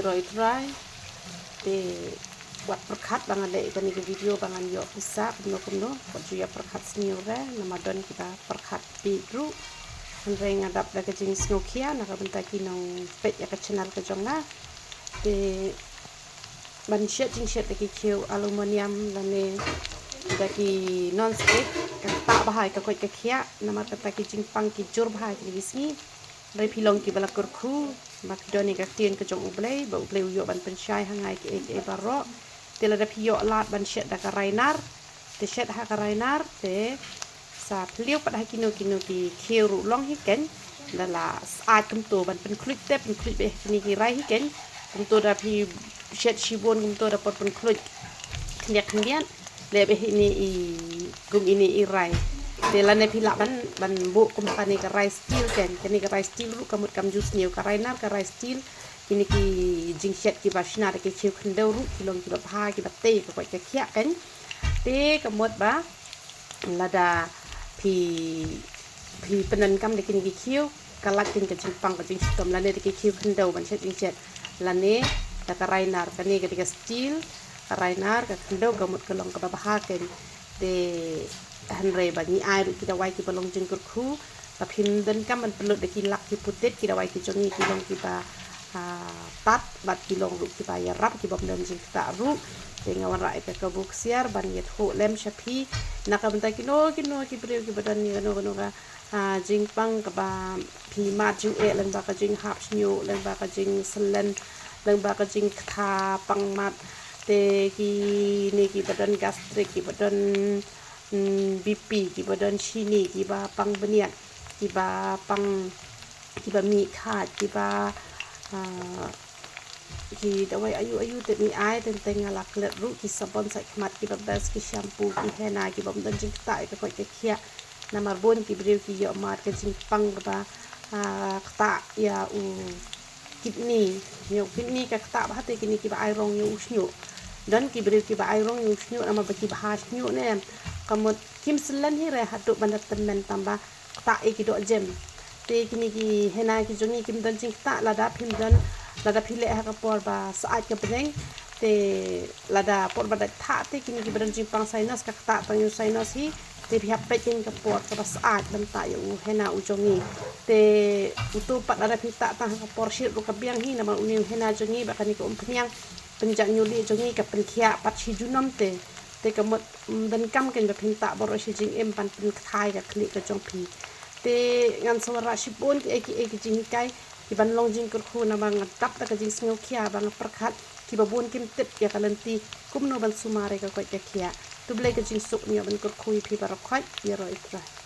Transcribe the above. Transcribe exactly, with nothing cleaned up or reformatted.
Roi trai. Te wat pyrkhat ba nga leh kane ka video ba ngan ïoh pisa kumno kumno. Wat ju ïa pyrkhat sniew re, namar don kiba pyrkhat bieit ruh. Hynrei nga dap da ka jingsngewkhia na ka bynta ki nongpeit ïa ka channel ka jong nga. Te ban shet jingshet da ki khiew aluminium lane da ki non-stick, ka ktah bha ïa ka koit ka khiah, namar kata ki jingpang ki jur bha ïa kine ki sngi. Hynrei phi long kiba la kyrkhu ba phi don ïa ka ktien ka jong U Blei, ba U Blei u ïoh ban pynshai ha nga ïa kiei kiei baroh. Te lada phi ïoh lad ban shet da ka rai nar, te shet ha ka rai nar, te sa phylliew pat ha kino kino ki khiew ruh long hi keiñ. Da la syaid kumto ban pynkhluit, te pynkhluit beit ha kine ki rai hi keiñ. Kumto da phi shet shibun kumto da por pynkhluit khyndiat khyndiat, leh beit ha ine i, kum ine i rai. Te lane phi lah ban, ban buh kum kane ka rai steel keiñ. Kane ka rai steel ruh ka mut kam ju sniew, ka rai nar, ka rai steel. Kine ki jingshet kiba shna da ki khiew khyndew ruh ki long kiba bha, kiba tei ka koit ka khiah keiñ. Te ka mut ba lada phi, phi pyndonkam da kine ki khiew, ka lait keiñ ka jingpang ka jingshitom, lane da ki khiew khyndew ban shet jingshet, lane da ka rai nar. Kane ka dei ka steel, ka rai nar, ka khyndew, ka mut ka long kaba bha keiñ. Te hynrei ba ngi ai ruh ki dawai kiba long jingkyrkhu, ba phim donkam ban pynlut da ki lak ki putit, ki dawai ki jong ngi ki long kiba, ah, tad bad ki long ruh kiba ïarap, kibym don jingktah ruh. Te nga wanrah ïa ka kabu ksiar ban ïathuh lem sha phi na ka bynta kino kino ki briew kiba don ïa kano kano ka, ah, jingpang kaba phi mad jingeh, lyngba ka jinghap shñiuh, lyngba ka jingsyllen, lyngba ka jingktha pang mat. Te kine kiba don gastric, kiba don, mm, B P, kiba don shini, kiba pang bniat, kiba pang, kiba mih khaid, kiba, ah, ki dawai aïu aïu te ngi ai, teng teng nga la klet ruh ki sabon sait khmat kiba best, ki shampoo, ki henna kibym don jingktah ïa ka koit ka khiah. Namar bun ki briew ki ïoh mad ka jingpang kaba, ah, ktah ïa u kidney. Ïa u kidney ka ktah bha, te kine kiba ai rong ïa u shñiuh. Don ki briew kiba ai rong ïa u shñiuh namar ba ki bha shñiuh ne. Ka mut kim syllen hi re haduh ban da tymmen, tang ba ktah ïa ki doh jem. Te kine ki henna ki jong ngi kim don jingktah lada phim don, lada phi leh ha ka por ba syaid ka bneng. Te lada por ba dait thah, te kine kiba don jingpang sinus, ka ktah tang ïa u sinus hi. Te phi hap peit keiñ ka por kaba syaid ban ktah ïa u henna u jong ngi. Te uto pat lada phi ktah tang ha ka por shit ruh ka biang hi, namar une u henna jong ngi bad kane ka umphniang pynjah ñiuhlieh jong ngi ka pynkhiah pat shi junom te. Te ka mut, mm, donkam keiñ ba phin ktah baroh shi jingim ban pynkthai ka khlieh ka jong phi. Te ngan sa wanrah shibun kiei kiei ki jinghikai kiban long jingkyrkhu, namar nga dap da ka jingsngewkhia ba nga pyrkhat kiba bun kim tip ïa ka lynti kumno ban sumar ïa ka koit ka khiah. To Blei ka jingsuk un ïoh ban kyrkhu ïa phi baroh khoit. Ïaroh Ïa Trai.